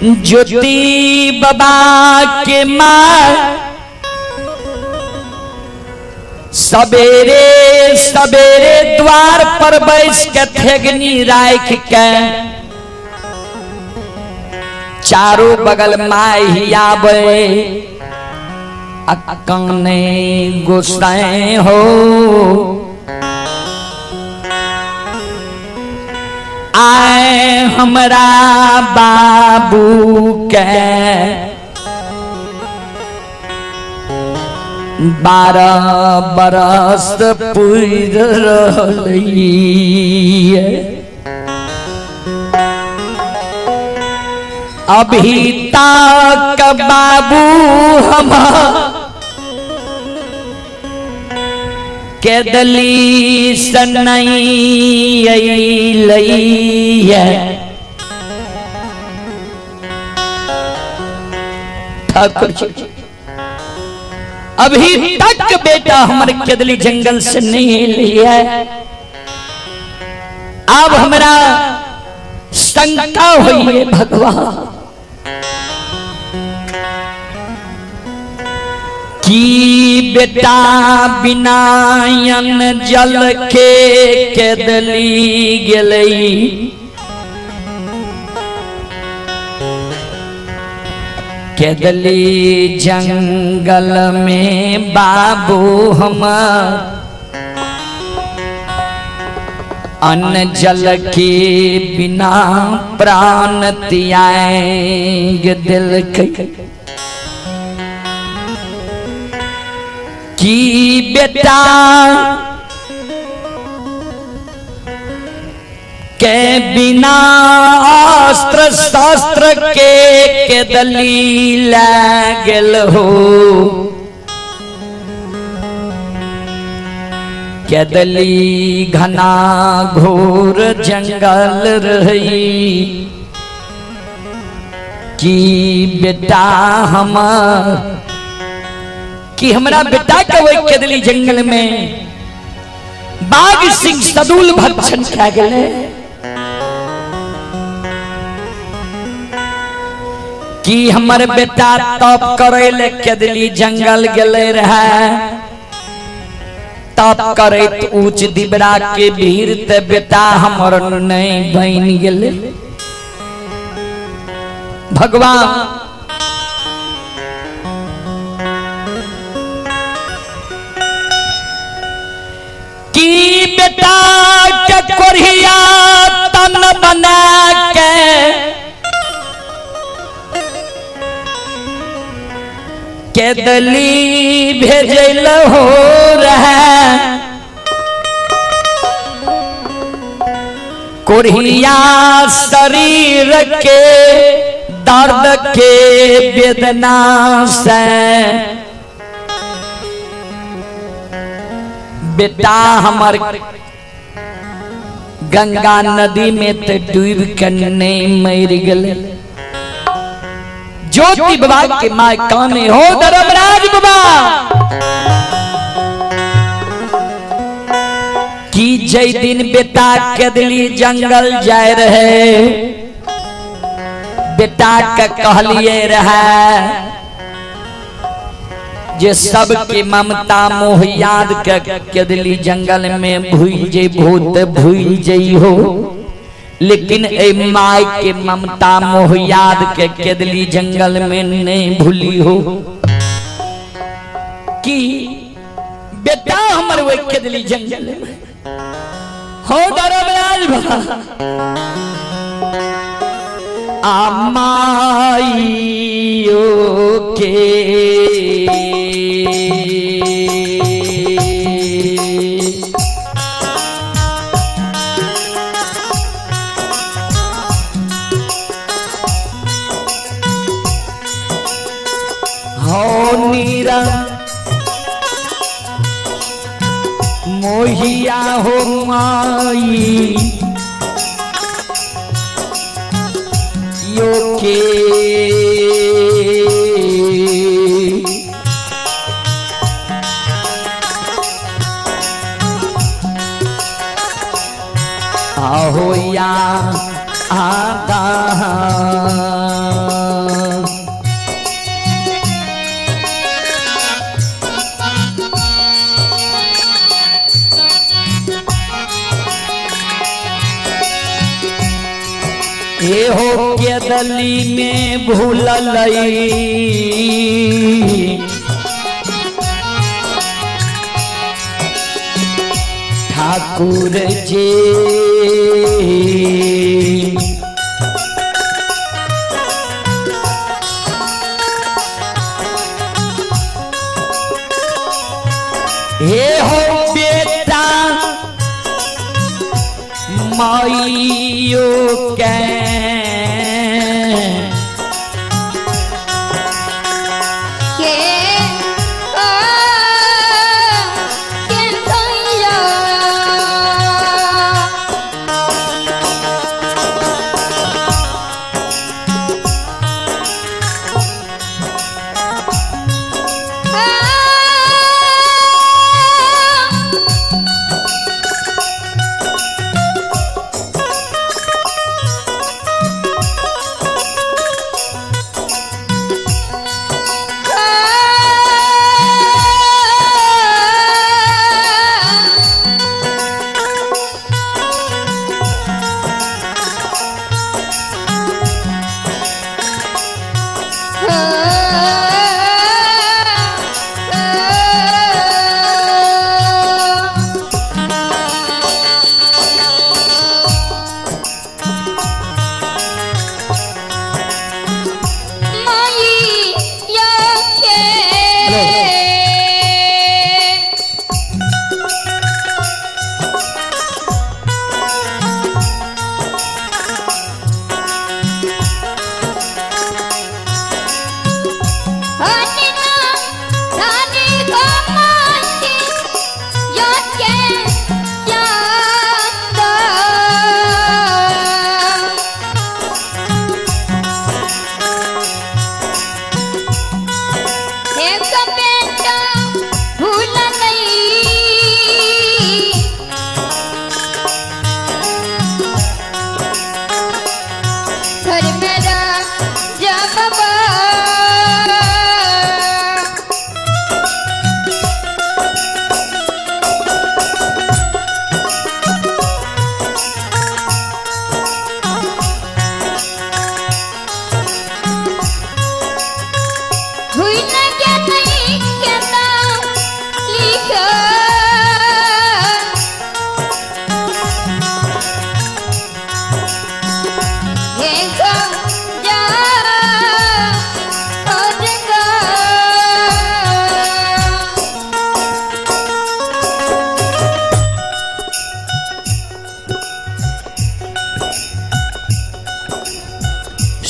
ज्योति बाबा के माँ सवेरे सवेरे द्वार पर बैस के थेगनी राख के चारों बगल माई ही आवे आ काने गोसाए हो आए हमरा बाबू के 12 बरस पुर रहलिए अभी तक बाबू हम केदली सनई अइलैया। ठाकुर जी अभी तक बेटा हमर केदली जंगल से नहीं लिया। अब हमरा शंका हुई है भगवान की बेटा बिना अन्न जल के केदली गेलई। केदली जंगल में बाबू हम अन्न जल के बिना प्राण त्याग दिल के। की बेटा के बिना अस्त्र शस्त्र के केदली लागल हो। केदली घना घोर जंगल रही की बेटा हम कि हमरा बेटा के वही केदली जंगल में बाघ सिंह सदुल भक्षण खा गए। कि हमर बेटा तप करे ले केदली जंगल गेले रहे। तप करैत ऊंच दिबरा के भीड़ ते बेटा हमर नहीं बन गेले। भगवान की बेटा के कोरिया तन बना के केदली भेजल हो रहा। कोरिया शरीर के दर्द के वेदना से बेटा हमर गंगा नदी में ते डूब के नहीं मर गए। ज्योति बाबा के my काने हो धर्मराज बाबा की जय दिन बेटा केदली जंगल जाए रहे बेटा के कहलिए रहे जे सबके ममता मोह याद के केदली जंगल में भूल जेबहो ते भूल जइहो, लेकिन ए my के ममता मोह याद के केदली जंगल में नहीं भूली हो। कि बेटा हमर वो केदली जंगल में हो धर्मराज बाबा आमाइयो के हो नीरा मोहिया हो माई यो के आहो या आदा। केदली में भूललई ठाकुर जी। हे हो बेटा माइयो के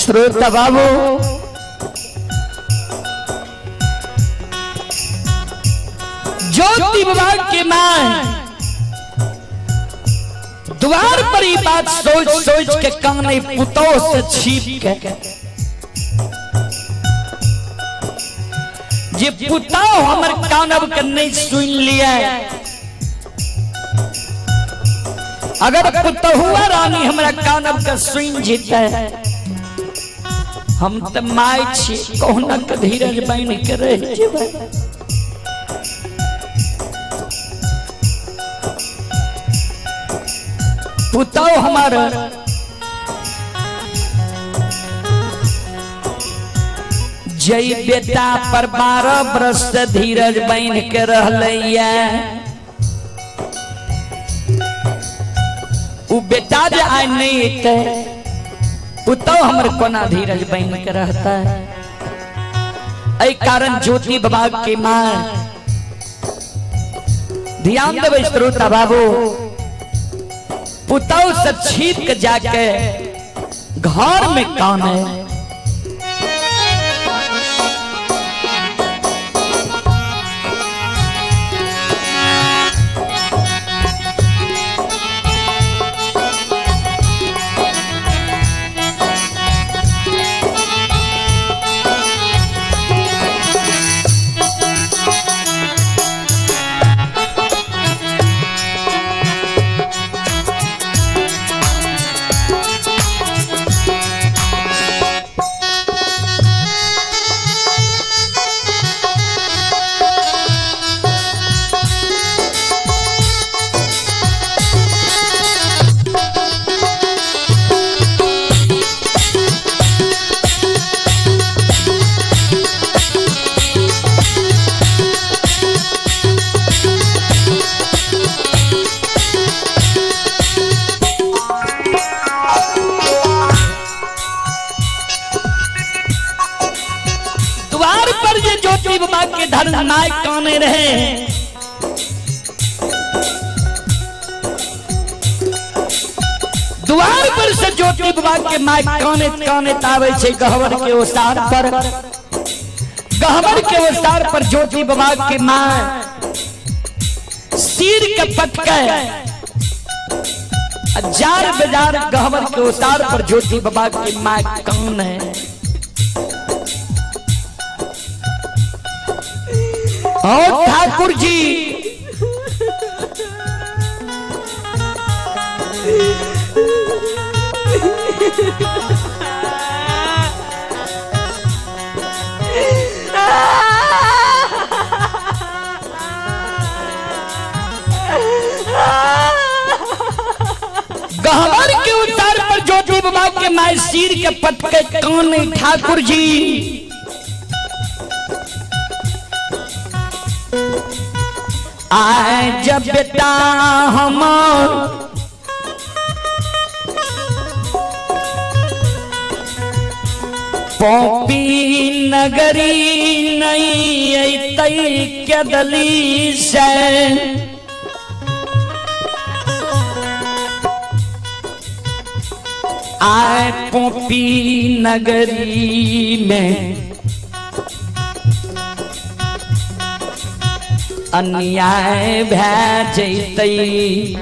श्रोता बाबू ज्योति बाबा के मां द्वार पर ही बात सोच सोच के काने पुतोह से छिप के जे पुतोह हमर कानब के नहीं सुन लिया। अगर पुतहुआ रानी हमरा कानब के सुन जीते हम तो my छी कहुना के धीरज बन के रह जेबै। पुतौ हमार जई बेटा पर 12 बरस से धीरज बन के रहलैया उ बेटा जे आइ नहीं एतै पुतौ हमर कोना धीरज बन के रहता है। एहि कारण ज्योति बाबा के मां ध्यान देबै श्रोता बाबू पुतौ से छिप के जाके घर में काने ज्योति बाबा के धर्म my काने रहे। द्वार पर से ज्योति बाबा के my काने काने तावे छे गहवर के ओसार पर। गहवर के ओसार पर ज्योति बाबा के my सिर के पटके जार बेजार गहवर के ओसार पर ज्योति बाबा के my कान है। और ठाकुर जी गहवर के उतार पर ज्योति बाबा के my सिर के पटके कान ठाकुर जी। आए जब बेटा हम पौपी नगरी नहीं अतई केदली से आए पोपी नगरी में अन्याय भै जैतई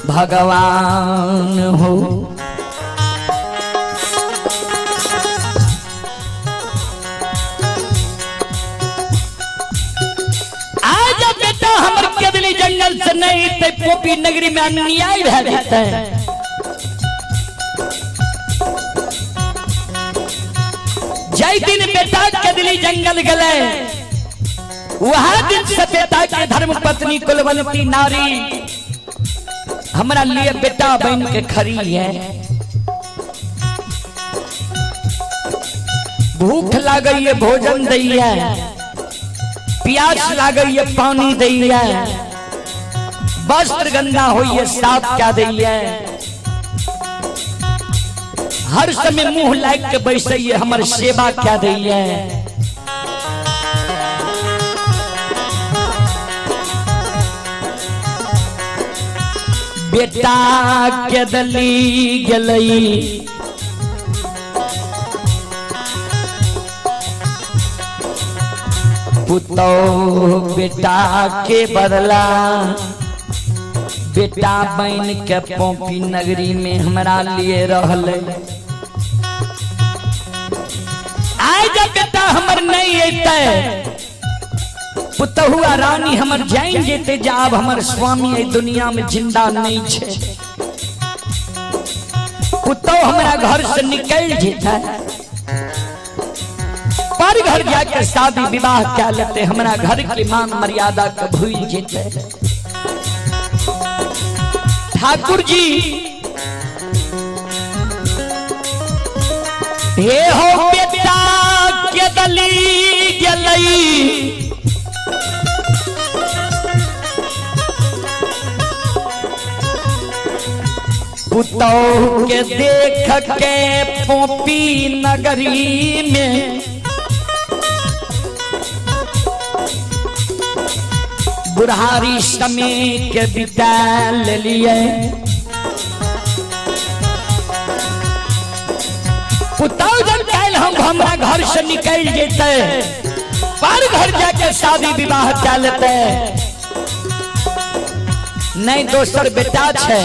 भगवान हो। आज बेटा हमर केदली जंगल से नहीं ते पोपी नगरी में अन्याय भै जैतै। जय दिन बेटा केदली जंगल गले वह दिन से बेटा के धर्म पत्नी कुलवंती नारी हमरा लिए बेटा बन के खड़ी है। भूख लागई है भोजन दैया, प्यास लागई है पानी दैया, वस्त्र गंदा होइए साफ क्या दैया, हर समय मुंह लाग के बैसैये हमर सेवा क्या दैया। बेटा केदली गेलई पुतौ बेटा के बदला बेटा बन के पोपी नगरी में हमरा लिए रहल। आइ जब बेटा हमर नहीं अतै पुतहुआ रानी हमर जान जेते जे आब हमर स्वामी एहि दुनिया में जिंदा नहीं छे। पुतहु हमरा घर से निकल जेतै पर घर जाके शादी विवाह क्या लेते हमरा घर के मान मर्यादा के भूल जेते। ठाकुर जी हे हो बेटा केदली गेलई पुतौ के देख के पोपी नगरी में बुढ़ारी समय के बिता लिए। पुतौ जब काल्हि हम हमरा घर से निकल जेते पर घर जाके शादी विवाह क्या लेते। नहीं दोसर बेटा छे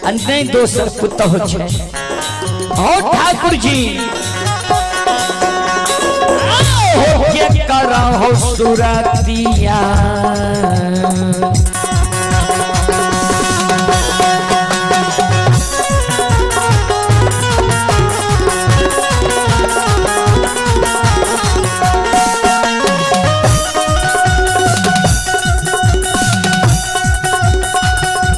नहीं दोसर पुतहु छे। हो ठाकुर जी हो के करहो सुरतिया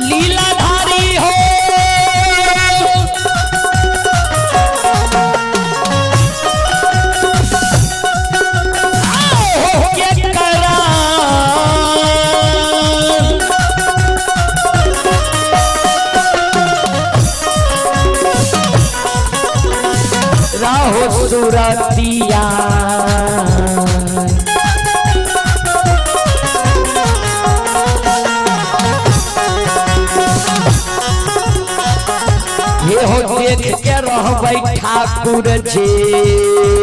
लीलाधारी हो के करा राहो सुरतिया। देख के रहबै ठाकुर जी।